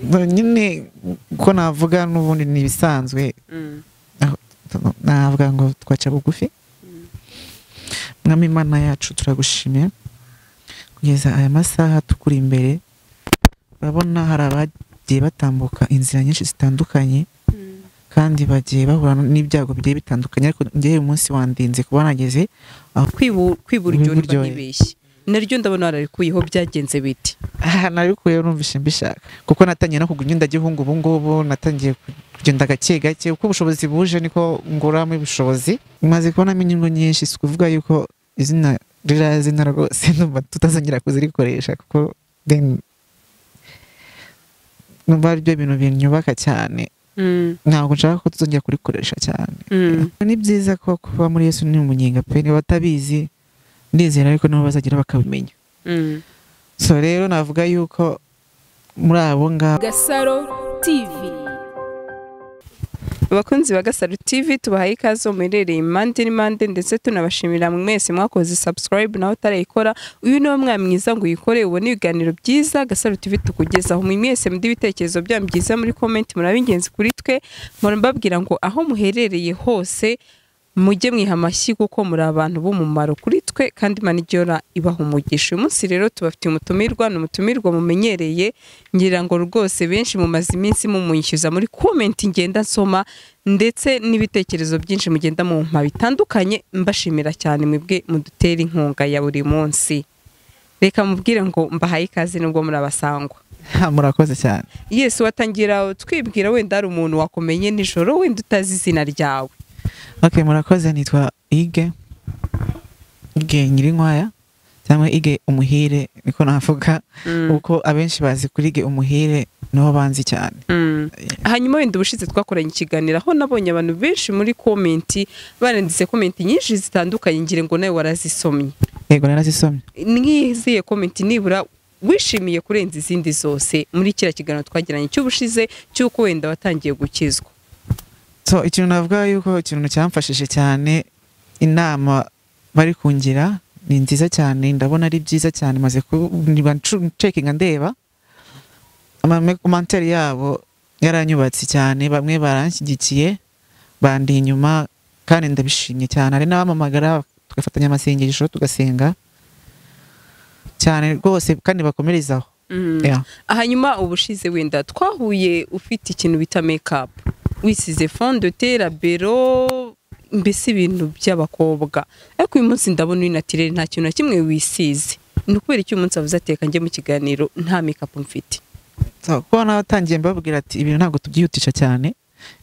Nyine ko navuga n'ubundi ni ibisanzwe, navuga ngo twaca bugufi. Mwami Imana yacu, turagushimiye kugeza aya masaha tukuri imbere. Urabona hari abagiye batambuka inzira nyinshi zitandukanye kandi bagiye bahura n'ibyago bigiye bitandukanye, ariko njyewe uyu munsi wandinze kuba nageze aho. Kwiburyo niba ntibeshye naryo ndabona wararikuyeho, byagenze biti? Narikuyeho numvise mbishaka, kuko natangiye no kugura imyenda gihungu. Ubu ngubu natangiye kugenda gake gake, uko ubushobozi buje niko nguramo ubushobozi. Maze kubonamo inyungu nyinshi, si ukuvuga yuko izina ririya zina rwose ndumva tutazongera kuzirikoresha, kuko then numva aribyo bintu binyubaka cyane. Ntabwo nshaka ko tuzongera kurikoresha cyane. Ni byiza ko kuba muri Yesu ni umunyenga pe, niba batabizi ndizera ariko nabo bazagira bakabimenya. So rero navuga yuko muri abo ngabo. Gasaro TV. Abakunzi ba Gasaro TV, tubahaye ikaze muherereye impande n'impande, ndetse tunabashimira mwese mwakoze subscribe. Nawe utarayikora, uyu niwo mwana mwiza ngo uyikore ubone ibiganiro byiza Gasaro TV tukugezaho. Mwe mwese muri ibitekerezo byanyu byiza muri comment, muri ab'ingenzi kuri twe. Mpora mbabwira ngo aho muherereye hose mujye mwiha amashyi, kuko muri abantu b'umumaro kuri twe, kandi Imana ijya ibaha umugisha. Uyu munsi rero tubafitiye umutumirwa, ni umutumirwa mumenyereye, ngira ngo rwose benshi mumaze iminsi mumwishyuza muri comment ngenda nsoma, ndetse n'ibitekerezo byinshi mugenda mumpa bitandukanye. Mbashimira cyane mwebwe mudutera inkunga ya buri munsi. Reka mubwire ngo mbahaye ikaze nubwo murabasangwa. Murakoze cyane. Yesu, watangira twibwira, wenda hari umuntu wakumenye nijoro, wenda utazi izina ryawe. Ok, murakoze. Nitwa Ige, Ige Nyirinkwaya cyangwa Ige Umuhire, niko navuga, kuko abenshi bazi kuri Ige Umuhire, niho banzi cyane. Hanyuma wenda ubushize twakoranye ikiganiro aho nabonye abantu benshi muri comment baranditse comment nyinshi zitandukanye, ngire ngo nawe warazisomye. Yego, narazisomye. Nk'iziye comment nibura wishimiye kurenza izindi zose muri kiriya kiganiro twagiranye cy'ubushize cy'uko wenda watangiye gukizwa? So ikintu navuga yuko ikintu cyamfashije cyane, inama bari kungira ni nziza cyane, ndabona ari byiza cyane. Maze niba ncekinga ndeba amakomantere yabo, yaranyubatse cyane. Bamwe baranshyigikiye, bandi inyuma, kandi ndabishimye cyane. Hari n'abamamagara tugafatanya amasengesho, tugasenga cyane rwose, kandi bakomerezaho. Yeah. Hanyuma ubushize wenda twahuye ufite ikintu bita makeup, wisize fond de teint, labello, mbese ibintu by'abakobwa, ariko uyu munsi ndabona uri naturel, nta kintu na kimwe wisize. Ni ukubera iki uyu munsi avuze ateka njye mu kiganiro nta makeup mfite? So, kuko nabatangiye mbabwira ati ibintu ntabwo tubyihutisha cyane,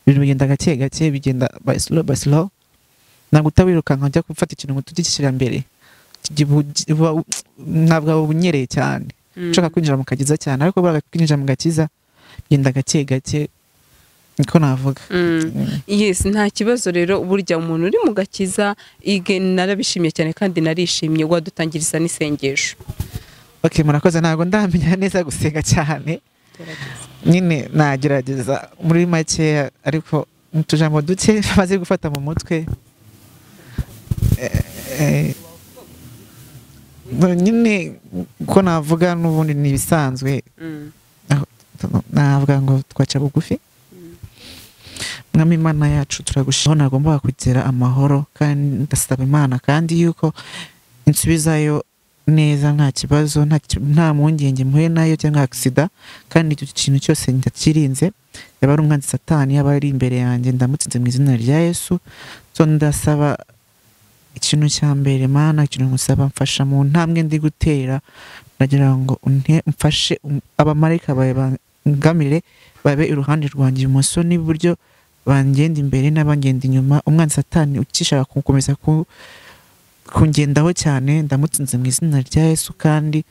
ibintu bigenda gake gake, bigenda by slow by slow. Ntabwo utawirukanka njya gufata ikintu ngo tugishyira mbere, ntabwo aba bunyereye cyane ushaka kwinjira mu kagiza cyane, ariko buriya kwinjira mu gakiza bigenda gake gake, niko navuga. Yes, nta kibazo. Rero burya umuntu uri mu gakiza, Ige, narabishimye cyane kandi narishimye. Wadutangiriza n'isengesho? Okay, murakoze. Ntabwo ndamenya neza gusenga cyane nyine, nagerageza muri makeya, ariko utujambo duke maze gufata mu mutwe. Nyine ko navuga n'ubundi ni ibisanzwe, navuga ngo twaca bugufi. Mwami Imana yacu, turagushima. Aho nagombaga kugera amahoro, kandi ndasaba Imana kandi yuko insubizayo neza, nta kibazo, nta mpungenge mpuye nayo cyangwa accident. Kandi icyo kintu cyose ndakirinze, yaba ari umwanzi Satani, yaba ari imbere yanjye, ndamutsinze mu izina rya Yesu. So ndasaba ikintu cya mbere, Mana, ikintu nkusaba, mfasha mu ntambwe ndi gutera. Ndagira ngo mfashe, abamarayika bawe bangamire, babe iruhande rwanjye ibumoso n'iburyo, bangenda imbere n'abangenda inyuma. Umwanzi Satani ukishaka gukomeza kungendaho cyane, ndamutsinze mu izina rya Yesu. Kandi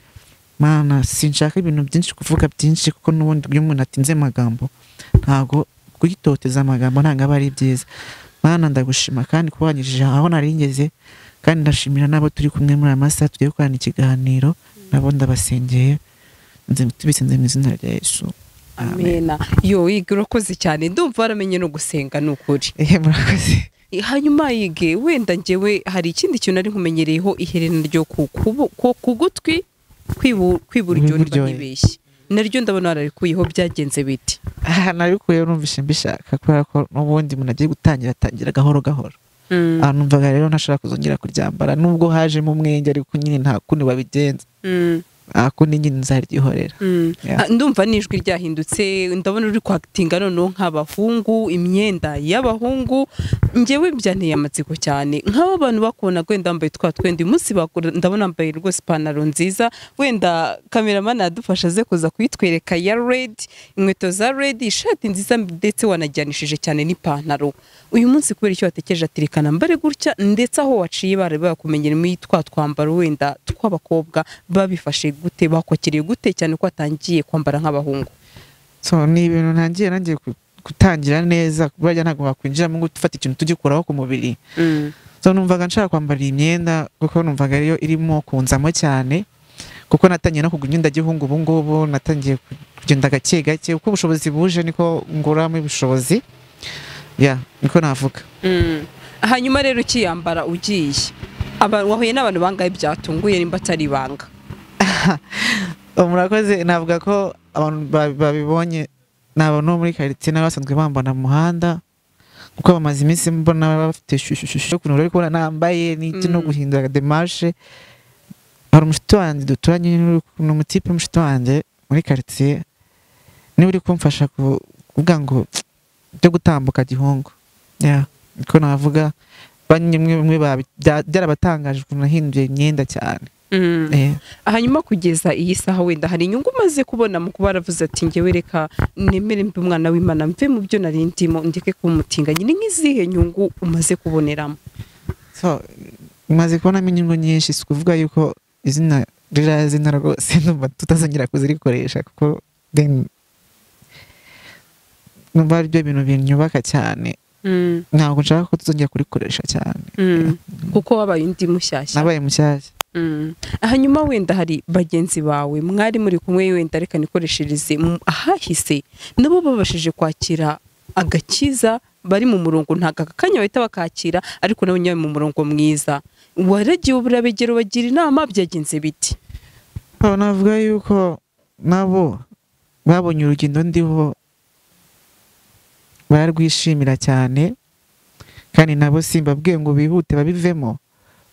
Mana, sinshaka ibintu byinshi, kuvuga byinshi, kuko n'ubundi iyo umuntu atinze amagambo, ntabwo kuyitoteza amagambo ntabwo aba ari byiza. Mana, ndagushima kandi kuba wanyujije aho nari ngeze, kandi ndashimira n'abo turi kumwe muri aya masaha tugiye gukorana ikiganiro, nabo ndabasengeye, tubisenze mu izina rya Yesu. Amena. Yo Ige, urakoze cyane, ndumva waramenye no gusenga, ni ukuri. Murakoze. Hanyuma Ige, wenda njyewe hari ikindi kintu nari nkumenyereyeho, iherena ryo ku gutwi kw'iburyo, niba Kw'iburyo. ntibeshye. Naryo ndabona wararikuyeho, byagenze biti? Narikuyeho numvise mbishaka, kubera ko n'ubundi umuntu agiye gutangira atangira gahoro gahoro. Numvaga rero ntashaka kuzongera kuryambara, nubwo hajemo umwenge, ariko nyine nta kundi wabigenza. Akundi nyine nzaryihorera. Ndumva n'ijwi ryahindutse, ndabona uri kwakitinga noneho nk'abahungu, imyenda y'abahungu. Njyewe byanteye amatsiko cyane, nk'abo bantu bakubona wenda wambaye twa twenda uyu munsi, ndabona wambaye rwose ipantaro nziza, wenda kameramani yadufasha aze kuza kuyitwereka ya red, inkweto za red, ishati nziza, ndetse wanajyanishije cyane n'ipantaro. Uyu munsi kubera icyo watekereje ati reka nambare gutya, ndetse aho waciye bari bakumenyera muri twa twambaro wenda tw'abakobwa, babifashe gute, bakwakiriye gute, cyane ko watangiye kwambara nk'abahungu? So ni ibintu ntangiye nangiye gutangira neza, burya ntabwo wakwinjiramo ngo ufate ikintu tugikuraho ku mubiri. So numvaga nshaka kwambara iyi myenda kuko numvaga ariyo irimo kunzamo cyane, kuko natangiye no kugura imyenda gihungu. Ubu ngubu natangiye kugenda gake gake, uko ubushobozi buje niko nguramo ubushobozi, ya niko navuga. Hanyuma rero ukiyambara ugiye, wahuye n'abantu bangahe byatunguye, nimba atari ibanga? Murakoze. Navuga ko abantu babibonye ni abantu bo muri quartier n'abasanzwe bambona mu muhanda, kuko bamaze iminsi mbona bafite shushu ukuntu bari kubona nambaye n'iki no guhindura démarche. Hari umushuti wanjye duturanye, ni umutipe w'umushuti wanjye muri quartier, niwe uri kumfasha kuvuga ngo byo gutambuka gihungu, ya niko navuga. Bamwe byarabatangaje ukuntu nahinduye imyenda cyane. Hanyuma kugeza iyi saha wenda hari inyungu umaze kubona mu kuba waravuze ati ngewe reka nemere mbe umwana w'Imana, mve mu byo nari ndimo, ndeke kumutinga nyine, nk'izihe nyungu umaze kuboneramo? So maze kubonamo inyungu nyinshi, si ukuvuga yuko izina ririya zina rwose ndumva tutazongera kuzirikoresha, kuko then numva aribyo bintu binyubaka cyane. Ntabwo nshaka ko tuzongera kurikoresha cyane. Kuko wabaye undi mushyashya. Nabaye mushyashya. Hanyuma wenda hari bagenzi bawe mwari muri kumwe, wenda reka nikoreshereze ahahise, nabo babashije kwakira agakiza, bari mu murongo, ntabwo aka kanya bahita bakakira, ariko nabo nyine mu murongo mwiza. Waragiye urabegera ubagira inama, byagenze biti? Navuga yuko nabo babonye urugendo ndiho bararwishimira cyane, kandi nabo simbabwiye ngo bihute babivemo.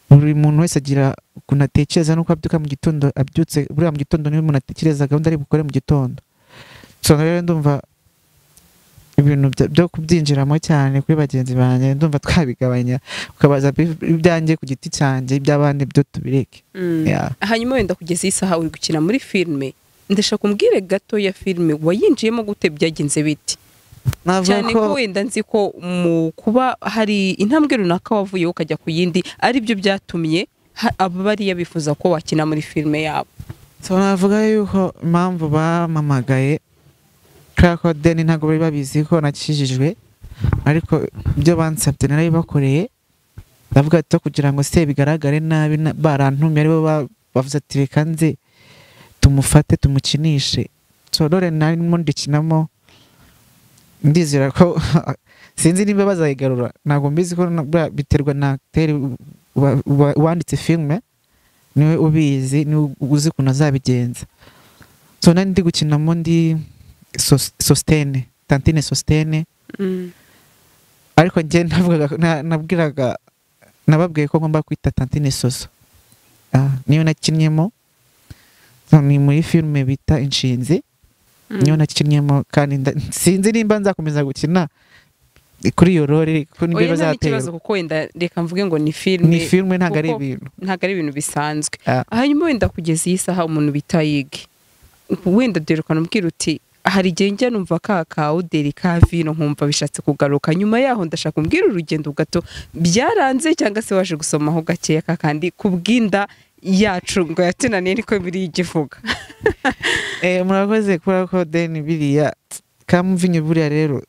Buri muntu wese agira ukuntu atekereza nuko abyuka mu gitondo, abyutse buriya mu gitondo niwe umuntu atekereza gahunda ari bukore mu gitondo. So rero ndumva ibintu byo kubyinjiramo cyane kuri bagenzi banjye ndumva twabigabanya, ukabaza ibyanjye ku giti cyanjye, iby'abandi byo tubireke. Hanyuma wenda kugeza iyi saha uri gukina muri filime, ndashaka umbwire gato ya filime wayinjiyemo gute, byagenze biti? Cyane ko wenda nzi ko mu kuba hari intambwe runaka wavuyeho ukajya ku yindi, ari byo byatumye aba bariya bifuza ko wakina muri filime yabo. So navuga yuko impamvu bamamagaye kubera ko deni ntabwo bari babizi ko nakijijwe, ariko ibyo bansabye narabibakoreye. Ndavuga ati kugira ngo se bigaragare nabi barantumye, aribo bavuze ati reka nze tumufate tumukinishe. So rero narimo ndikinamo, ndizera ko sinzi nimba bazayigarura, ntabwo mbizi ko biterwa na acteur wanditse filme, niwe ubizi, niwe uzi ukuntu azabigenza. So nari ndi gukinamo ndi Sostene, Tantine Sostene. Ariko njye navugaga, nabwiraga, nababwiye ko ngomba kwita Tantine Soso. Niyo nakinnyemo, ni muri filme bita Inshinzi. Niyo nakinnyemo, kandi sinzi nimba nzakomeza gukina kuri iyo role, kuko nibyo bazatera. Ikibazo kuko wenda reka mvuge ngo ni filme, ni filme ntabwo ari ibintu, ntabwo ari ibintu bisanzwe. Hanyuma wenda kugeza iyi saha umuntu bita Yige, wenda derukana umbwira uti hari igihe njya numva ka oderi ka vino nkumva bishatse kugaruka, nyuma yaho ndashaka umbwira urugendo gato byaranze, cyangwa se waje gusomaho gakeya kandi kubwinda yacu ngo yatunaniye niko biri igivuga. Murakoze kubera ko deni biriya kamvinye buriya rero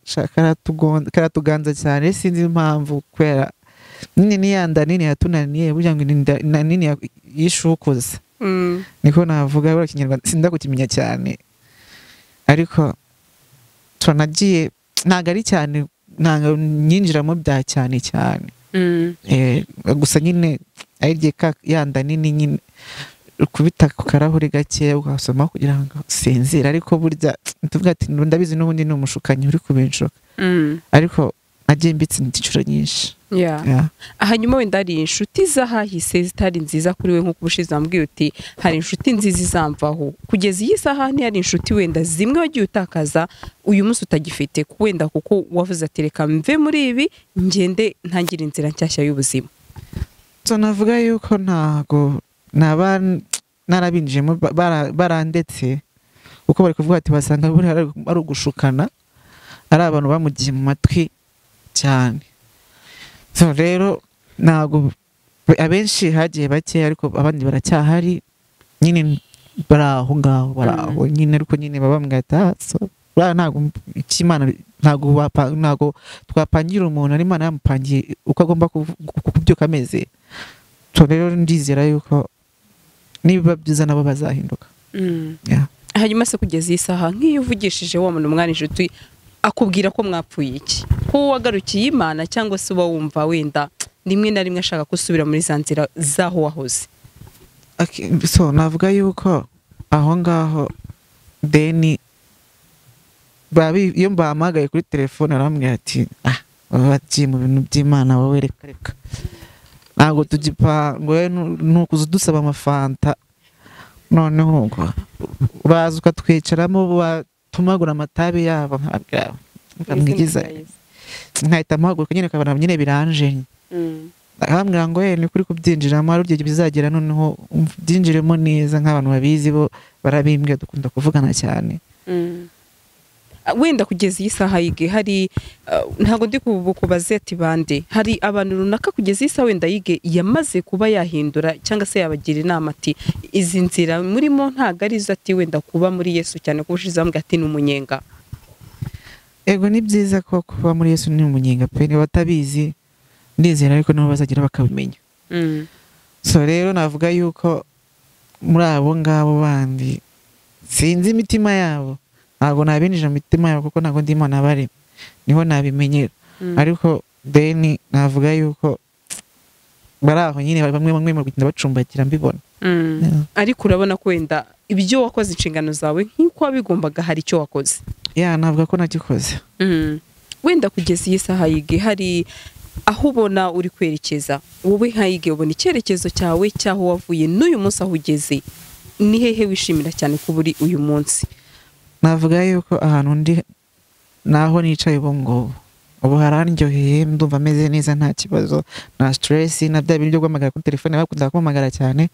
karatuganza cyane, sinzi impamvu, kubera nini niyanda nini yatunaniye burya ngo nini yishukuza. Niko navuga buriya Kinyarwanda sinda kukimenya cyane, ariko tunagiye ntago ari cyane, ntago nyinjiramo bya cyane cyane. Gusa nyine ayirye yanda nini nyine Ukubita ku karahuri gake ugasoma kugira ngo usinzire, ariko burya tuvuga ati ndabizi n'ubundi ni umushukanyi uri kubinshuka. Ariko nagiye mbitsinda inshuro nyinshi. Hanyuma wenda hari inshuti z'ahahise zitari nziza kuri we, nk'uko ubushize wambwiye uti hari inshuti nziza izamvaho. Kugeza iyi saha ntihari inshuti wenda zimwe wagiye utakaza uyu munsi utagifite, wenda kuko wavuze ati reka mve muri ibi ngende ntangire inzira nshyashya y'ubuzima? So navuga yuko ntago naba narabinjiyemo barandetse, kuko bari kuvuga ati basanga buriya ari ugushukana, ari abantu bamugiye mu matwi cyane. So rero ntago abenshi hagiye bake, ariko abandi baracyahari nyine, bari aho ngaho, bari aho nyine, ariko nyine baba bambwira ati ah, so buriya ntago icy'Imana, ntago twapangira umuntu, ari Imana yamupangiye uko agomba kubyuka ameze. So rero ndizera yuko nibiba byiza nabo bazahinduka. Hanyuma se kugeza iyi saha, nk'iyo uvugishije wa muntu mwari inshuti, akubwira ko mwapfuye iki? Ko wagarukiye Imana, cyangwa se uba wumva wenda rimwe na rimwe ashaka gusubira muri za nzira z'aho wahoze? Okay, so navuga yuko aho ngaho deni babi iyo mbahamagaye kuri telefone arambwira ati ah, baba bagiye mu bintu by'Imana, wowe reka reka ntabwo tugipanga, wowe nukuza udusaba amafanta, noneho ngo uraza ukatwicaramo watumagura amatabi yabo, nkabwira nkamwigiza nkahita mpaguruka nyine, ukabona nyine biranjenye. Akambwira ngo ni kuri kubyinjiramo, hari igihe bizagera noneho byinjiremo neza, nk'abantu babizi bo barabimbwira, dukunda kuvugana cyane. Wenda kugeza iyi saha yige hari ntago ndi kubaze ati bande, hari abantu runaka kugeza iyi saha wenda yige yamaze kuba yahindura cyangwa se yabagira inama ati izi nzira murimo ntago arizo, ati wenda kuba muri Yesu cyane kuko ushize bambwira ati ni umunyenga. Ego ni byiza ko kuba muri Yesu ni umunyenga pe, niba batabizi ndizera ariko nabo bazagira bakabimenya. So rero navuga yuko muri abo ngabo bandi sinzi imitima yabo, ntabwo nabinjira mu mitima yabo kuko ntabwo ndi Imana bari, niho nabimenyera. Ariko deni navuga yuko bari aho nyine, bamwe bamwe mu kugenda bacumbagira mbibona. Ariko urabona ko wenda ibyo wakoze inshingano zawe nk'uko wabigombaga hari icyo wakoze? Navuga ko nagikoze. Wenda kugeza iyi saha yige hari aho ubona uri kwerekeza, wowe nka yige ubona icyerekezo cyawe cyaho wavuye n'uyu munsi aho ugeze, ni hehe wishimira cyane kuba uri uyu munsi? Navuga yuko ahantu ndi naho nicaye ubu ngubu, ubu harandyoheye, ndumva ameze neza, nta kibazo, nta stress, na bya bintu byo guhamagara kuri telefone bakunda kumpamagara cyane,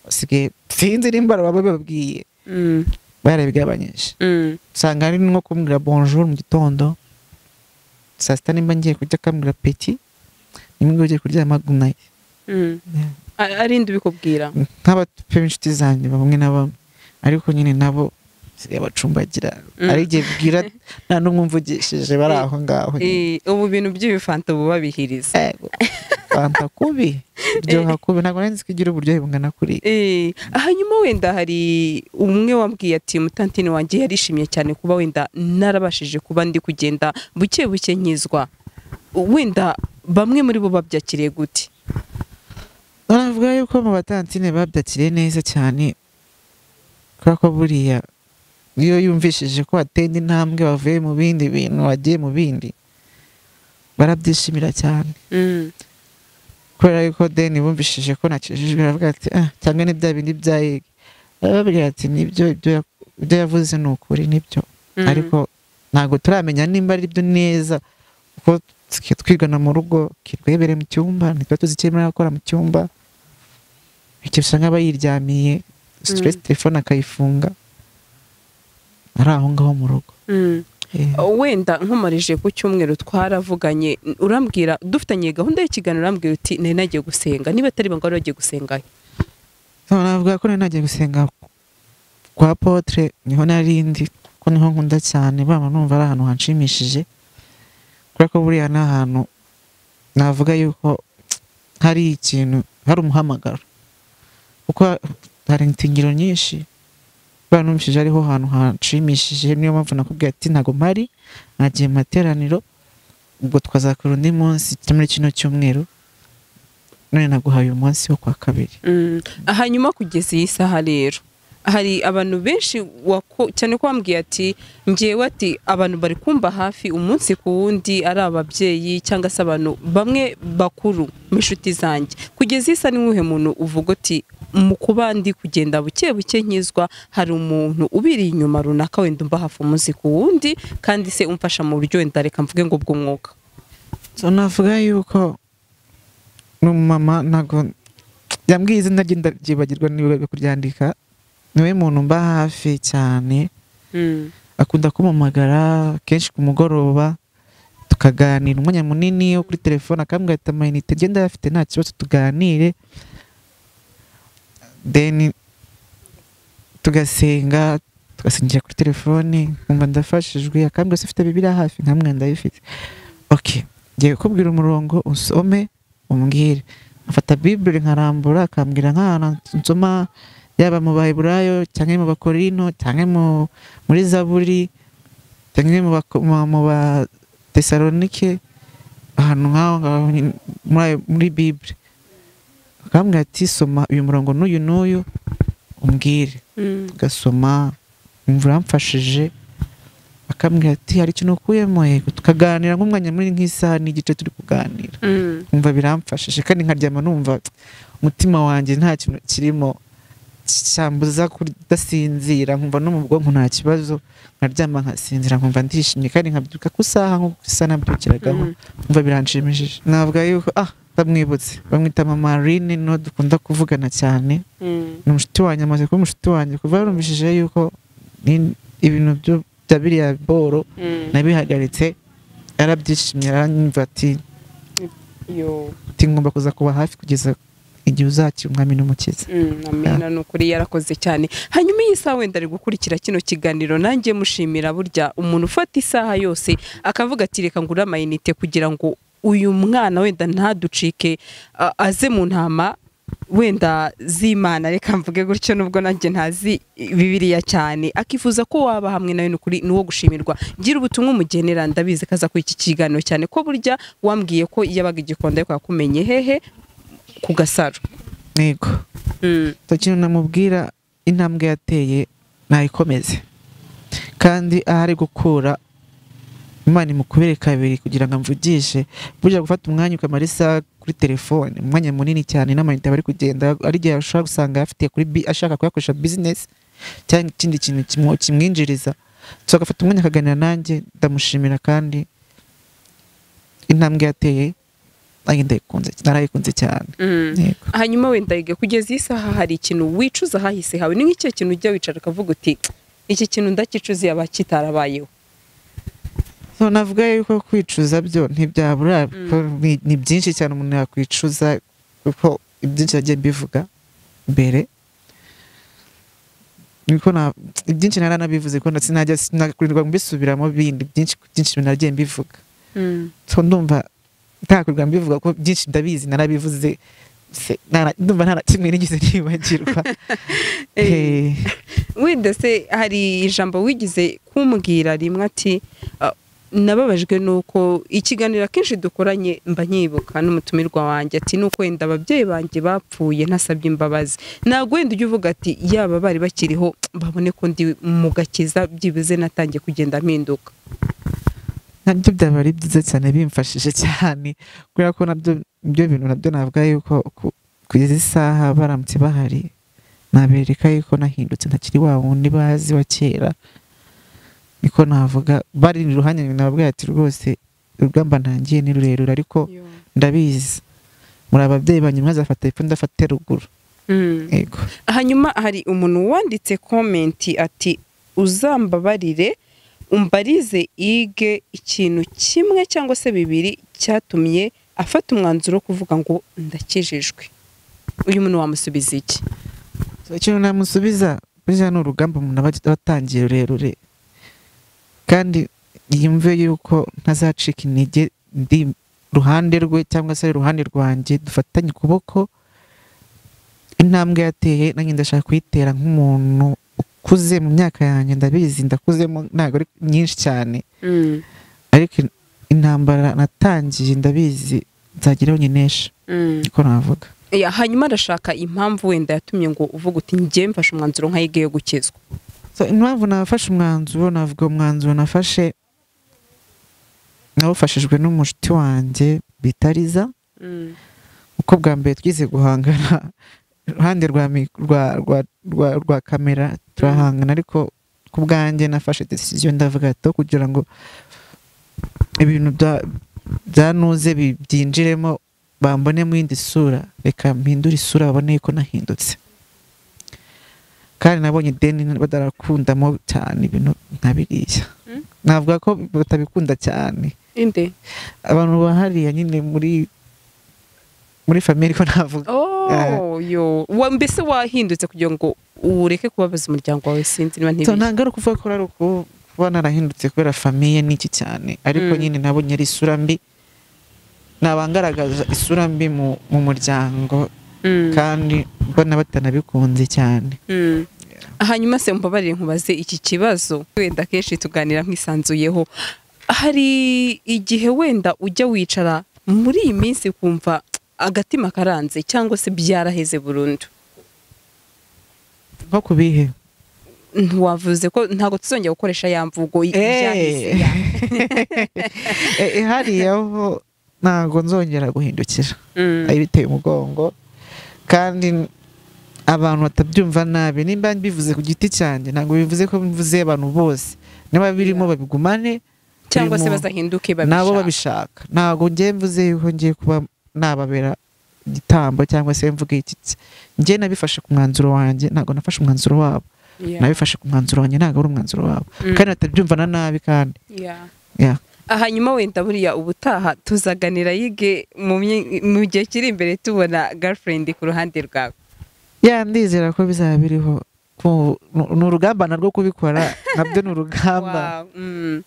basigaye sinzi nimba baba bababwiye, barabigabanyije. Usanga ari nko kumbwira bonjour mu gitondo, saa sita nimba ngiye kurya akambwira petit, nimba ugiye kuryama good night. Ari nde ubikubwira? Nk'abatupe b'inshuti zanjye bamwe na bamwe, ariko nyine nabo bacumbagira, ari igihe bwira nta n'umwe umvugishije, bari aho ngaho. Ubu bintu by'ibifanta ubu babihiriza. Fanta kubi, ryoha kubi, ntabwo nari nzi ko igira uburyohe bungana kuri. Hanyuma wenda hari umwe wambwiye ati mutantine wanjye yarishimye cyane kuba wenda narabashije kuba ndi kugenda buke buke nkizwa, wenda bamwe muri bo babyakiriye gute? Navuga yuko mu batantine babyakiriye neza cyane, kubera ko buriya iyo yumvishije ko watenda intambwe bavuye mu bindi bintu wagiye mu bindi, barabyishimira cyane. Kubera yuko deni bumvishije ko nakijijwe, baravuga ati ah, cyangwa ni bya bindi bya yige, barababwira ati nibyo ibyo yavuze ni ukuri nibyo, ariko ntabwo turamenya nimba ari byo neza, kuko twigana mu rugo kirwebere mu cyumba, ntitwa tuzi icyo arimo arakora mu cyumba, icyo usanga aba yiryamiye stress, telefone akayifunga, ari aho ngaho mu rugo. Wenda nkomarije ku cyumweru twaravuganye, urambwira dufitanye gahunda y'ikiganiro, urambwira uti nari nagiye gusenga, niba atari banga wari wagiye gusenga? Navuga ko nari nagiye gusenga kwa Apotre, niho narindi, ko niho nkunda cyane, baba numva ari ahantu hanshimishije, kubera ko buriya ni ahantu navuga yuko hari ikintu, hari umuhamagaro, kuko hari intingiro nyinshi, banumvishije ariho hantu hanshimishije, niyo mpamvu nakubwiye ati ntago mpari, nagiye mu materaniro, ubwo twazakora undi munsi muri kino cyumweru. None naguhaye umunsi wo kwa kabiri. Hanyuma kugeza iyi saha rero hari abantu benshi cyane ko wambwiye ati ngewe ati abantu bari kumba hafi umunsi ku wundi, ari ababyeyi cyangwa se abantu bamwe bakuru m'inshuti zanjye. Kugeza isa ni nk'uhe muntu uvuga uti mu kuba ndi kugenda buke buke nkizwa, hari umuntu ubiri inyuma runaka wenda umba hafi umunsi ku wundi kandi se umfasha mu buryo wenda reka mvuge ngo bw'umwuka? So navuga yuko n'umumama ntago yambwiye izina rye ndaryibagirwa niba kuryandika, niwe muntu mba hafi cyane. Akunda kumpamagara kenshi ku mugoroba tukaganira umwanya munini wo kuri telefone, akambwira ati amayinite ngenda ayafite nta kibazo tuganire, then tugasenga tugasingira kuri telefone, nkumva ndafashijwe. Akambwira se ufite Bibiliya hafi? Nkamwe ndayifite. Okay, ngiye kukubwira umurongo usome umbwire. Afata Bible nkarambura, akambwira nk'ahantu nsoma, yaba mu Baheburayo cyangwa mu Bakorino cyangwa muri Zaburi cyangwa mu Batesalonike, ahantu nk'aho ngaho muri Bible. Akambwira ati soma uyu murongo n'uyu n'uyu umbwire. Tugasoma, imvura yamfashije. Akambwira ati hari ikintu ukuyemo? Yego. Tukaganira nk'umwanya muri nk'isaha n'igice turi kuganira, nkumva biramfashije kandi nkaryama numva umutima wanjye nta kintu kirimo cyambuza kudasinzira, nkumva no mu bwonko nta kibazo, nkaryama nkasinzira nkumva ndishimye kandi nkabyuka ku isaha nk'uko isa nabyukiragaho, nkumva biranshimishije. Navuga yuko ndamwibutse, bamwita Mama Marine, no dukunda kuvugana cyane, ni umushuti wanjye, amaze kuba umushuti wanjye kuva yarumvishije yuko ibintu bya biriya boro nabihagaritse, yarabyishimye, aranyumva ati ngomba kuza kuba hafi kugeza igihe uzakira umwami n'umukiza. Amina, ni ukuri yarakoze cyane. Hanyuma iyi saha wenda ari gukurikira kino kiganiro, nanjye mushimira burya umuntu ufata isaha yose akavuga ati reka ngure amayinite kugira ngo uyu mwana wenda ntaducike, aze mu ntama wenda z'Imana, reka mvuge gutyo nubwo nanjye ntazi Bibiliya cyane, akifuza ko waba hamwe nawe, nukuri nuwo gushimirwa. Gira ubutumwa umugenera, ndabizi kaza kuri iki kiganiro cyane ko burya wambwiye ko yabaga Igikondo ariko yakumenye hehe ku Gasaro. Yego. Ikintu namubwira, intambwe yateye nayikomeze, kandi ahari gukura Imana imukubere kabiri kugira ngo amvugishe. Burya gufata umwanya ukamara isaha kuri telefone, umwanya munini cyane n'amayinite bari kugenda, ari igihe ashobora gusanga afite kuri ashaka kuyakoresha business cyangwa ikindi kintu kimwinjiriza. So agafata umwanya akaganira nanjye, ndamushimira kandi intambwe yateye nanjye ndayikunze, narayikunze cyane. Hanyuma wenda kugeza iyi saha hari ikintu wicuza hahise hawe? Ni nk'icyo kintu ujya wicara ukavuga uti iki kintu ndakicuza yaba kitarabayeho? So navuga yuko kwicuza byo ntibyabura, ni byinshi cyane umuntu yakwicuza, kuko ibyinshi yagiye mbivuga mbere, niko ibyinshi naranabivuze ko sinajya sinakurirwa mbisubiramo bindi byinshi byinshi nagiye mbivuga. So ndumva ntakurirwa mbivuga ko byinshi ndabizi narabivuze, ndumva nta kimwe nigeze nibagirwa. Wenda se hari ijambo wigize kumbwira rimwe ati nababajwe nuko ikiganiro akenshi dukoranye mba nkibuka n'umutumirwa wanjye ati nuko wenda ababyeyi banjye bapfuye ntasabye imbabazi, ntabwo wenda ujya uvuga ati yaba bari bakiriho babone ko ndi mu gakiza byibuze natangiye kugenda mpinduka? Nabyo byaba ari byiza cyane, bimfashije cyane, kubera ko nabyo ibyo bintu nabyo navuga yuko kugeza isaha baramutse bahari nabereka yuko nahindutse, ntakiri wa wundi bazi wa kera. Niko navuga bari iruhande nababwira ati rwose urugamba ntangiye ni rurerure ariko ndabizi muri ababyeyi banyu mwazafata epfo ndafate ruguru. Yego. Hanyuma hari umuntu wanditse comment ati uzambabarire umbarize ige ikintu kimwe cyangwa se bibiri cyatumye afata umwanzuro wo kuvuga ngo ndakijijwe. Uyu muntu wamusubiza iki? Ikintu namusubiza burya ni urugamba umuntu aba atangiye rurerure, kandi yumve yuko ntazacika intege, ndi ruhande rwe cyangwa se iruhande rwanjye, dufatanye ukuboko. Intambwe yateye nanjye ndashaka kuyitera nk'umuntu ukuze mu myaka yanjye, ndabizi ndakuzemo ntabwo ari myinshi cyane, ariko intambara natangiye ndabizi Nzageraho nyinesha, niko navuga. Hanyuma arashaka impamvu wenda yatumye ngo uvuga uti njye mfashe umwanzuro nka Yige yo gukizwa. So impamvu nafashe umwanzuro, navuga umwanzuro nafashe nawufashijwe n'umushuti wanjye bita Liza. Uko bwa mbere twize guhangana iruhande rwa kamera turahangana, ariko ku bwanjye nafashe decision ndavuga ati kugira ngo ibintu byanuze byinjiremo bambone mu yindi sura, reka mpindure isura babone ko nahindutse. Kandi nabonye ideni badarakundamo cyane ibintu nka biriya. Navuga ko batabikunda cyane. Inde? Abantu bahariya nyine muri famille ko navuga. Oh, yo. Mbese wahindutse kugira ngo ureke kubabaza umuryango wawe, sinzi niba ntibishye. Ntabwo ari ukuvuga ko ari kuba narahindutse kubera famille n'iki cyane, ariko nyine nabonye ari isura mbi, nabangaragaza isura mbi mu muryango, kandi mbona batanabikunze cyane. Hanyuma se mbabarire nkubaze iki kibazo, wenda kenshi tuganira nk'isanzuyeho, hari igihe wenda ujya wicara muri iyi minsi kumva agatima karanze cyangwa se byaraheze burundu? Nko kubihe? Ntiwavuze ko ntabwo tuzongera gukoresha ya mvugo ibyahise. Hariya ho ntabwo nzongera guhindukira, ayibiteye umugongo. Kandi abantu batabyumva nabi, nimba mbivuze ku giti cyanjye ntabwo bivuze ko mvuze abantu bose, niba birimo babigumane cyangwa se bazahinduke babishaka, nabo babishaka. Ntabwo ngiye mvuze yuko ngiye kuba nababera igitambo cyangwa se mvuge iki, ngiye nabifashe ku mwanzuro wanjye, ntabwo nafashe umwanzuro wabo. Nabifashe ku mwanzuro wanjye, ntabwo ari umwanzuro wabo. Kandi batabyumvana nabi kandi. Hanyuma wenda buriya ubutaha tuzaganira Yige mu gihe kiri imbere tubona girlfriend ku ruhande rwawe. Ndizera ko bizaba biriho. Ni urugamba narwo kubikora, nabyo ni urugamba.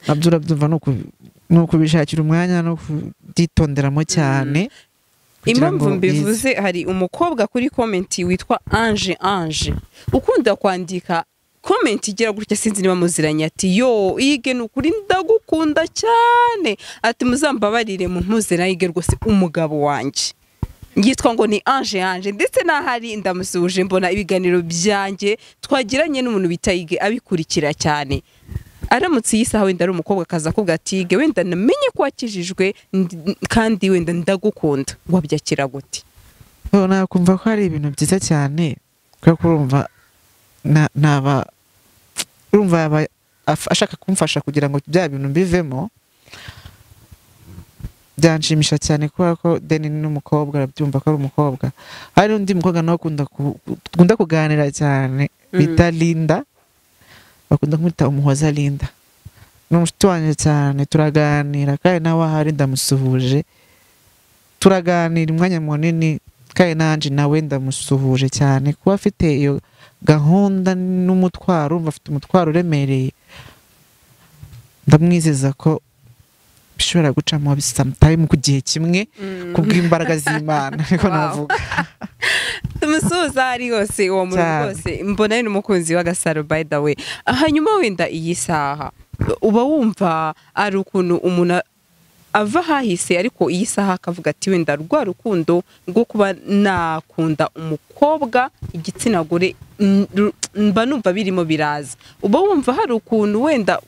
Nabyo urabyumva ni ukubishakira umwanya no kubyitonderamo cyane. Impamvu mbivuze, hari umukobwa kuri comment witwa Ange Ange ukunda kwandika comment igira gutya, sinzi niba muziranye, ati yo Yige ni ukuri ndagukunda cyane, ati muzambabarire mumpuze na Yige rwose umugabo wanjye yitwa ngo ni Ange Ange, ndetse n'ahari ndamusuhuje, mbona ibiganiro byanjye twagiranye n'umuntu bita Yige abikurikira cyane. Aramutse iyi saha wenda ari umukobwa akaza akubwira ati Yige wenda namenye ko wakijijwe kandi wenda ndagukunda, wabyakira gute? Nakumva ko ari ibintu byiza cyane, kubera ko urumva naba urumva ashaka kumfasha kugira ngo bya bintu mbivemo, byanshimisha cyane kubera ko Deni n'umukobwa arabyumva ko ari umukobwa. Hari undi mukobwa nawe akunda kuganira cyane bita Linda, bakunda kumwita Umuhoza Linda, ni umushuti wanjye cyane, turaganira kandi nawe ahari ndamusuhuje, turaganira umwanya munini, kandi nanjye nawe ndamusuhuje cyane kuba afite iyo gahunda n'umutwaro, urumva afite umutwaro uremereye, ndamwizeza ko bishobora gucamo sometime ku gihe kimwe kubw'imbaraga z'Imana, niko navuga. Tumusuhuza ari hose uwo muntu rwose, mbona ari n'umukunzi w'Agasaro by the way. Hanyuma wenda iyi saha uba wumva ari ukuntu umuntu ava hahise, ariko iyi saha akavuga ati wenda rwa rukundo rwo kuba nakunda umukobwa igitsina gore mba numva birimo biraza, uba wumva hari ukuntu wenda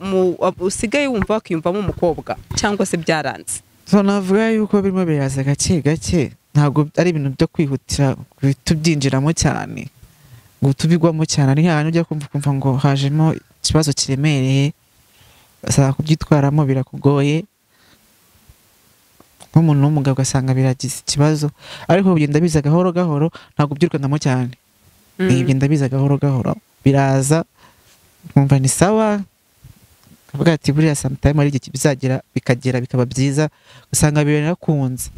usigaye wumva wakiyumvamo umukobwa cyangwa se byaranze? So navuga yuko birimo biraza gake gake, ntabwo ari ibintu byo kwihutira tubyinjiramo cyane ngo tubigwamo cyane, ari hantu ujya kumva ngo hajemo ikibazo kiremereye, basaba kubyitwaramo birakugoye, nk'umuntu w'umugabo ugasanga biragize ikibazo, ariko bigenda biza gahoro gahoro, ntabwo byirukandamo cyane. Bigenda biza gahoro gahoro, biraza nkumva ni sawa, kavuga ati buriya sometime ari igihe bizagera bikagera bikaba byiza, usanga birakunze.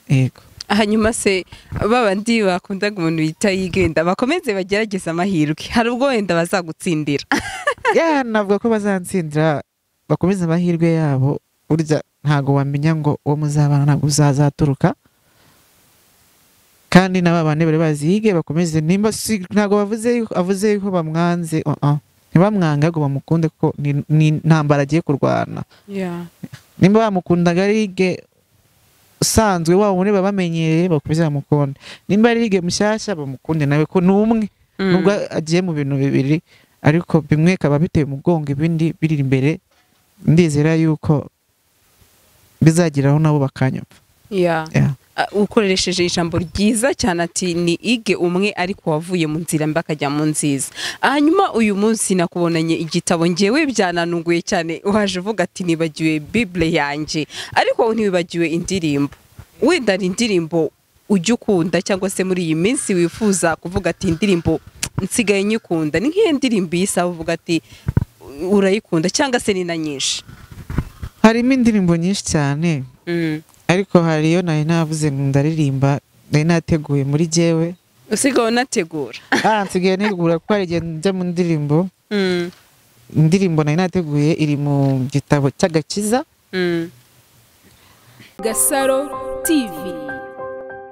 Yego. Hanyuma se babandi bakundaga umuntu bita Yigenda bakomeze bagerageza amahirwe, hari ubwo wenda bazagutsindira? Navuga ko bazantsindira, bakomeze amahirwe yabo, burya ntago wamenya ngo uwo muzabana ntabwo uzazaturuka, kandi n'aba bane bari bazi Yige bakomeze, nimba ntago bavuze avuze yuko bamwanze, ntibamwanga ngo bamukunde kuko ni intambara agiye kurwana. Nimba bamukundaga Yige usanzwe wa wundi babamenyereye bakomeze bamukunde, nimba ari Ige mushyashya bamukunde nawe ko ni umwe, nubwo agiye mu bintu bibiri ariko bimwe kaba biteye umugongo ibindi biri imbere, ndizera yuko bizageraho nabo bakanyumva. Ukoresheje ijambo ryiza cyane ati ni Ige umwe ariko wavuye mu nzira mbi akajya mu nziza. Hanyuma uyu munsi nakubonanye igitabo, ngewe byananunguye cyane, waje uvuga ati nibagiwe Bible yanjye, ariko ntiwibagiwe indirimbo. Wenda ni indirimbo ujya ukunda cyangwa se muri iyi minsi wifuza kuvuga ati indirimbo nsigaye nyikunda, ni nk'iyo ndirimbo iyisaba uvuga ati urayikunda cyangwa se ni na nyinshi? Harimo indirimbo nyinshi cyane, ariko hari iyo nari navuze ngo ndaririmba, nari nateguye muri jyewe. Usigaye unategura? Nsigaye ntegura kuko hari igihe njya mu ndirimbo. Indirimbo nari nateguye iri mu gitabo cy'agakiza. Gasaro TV.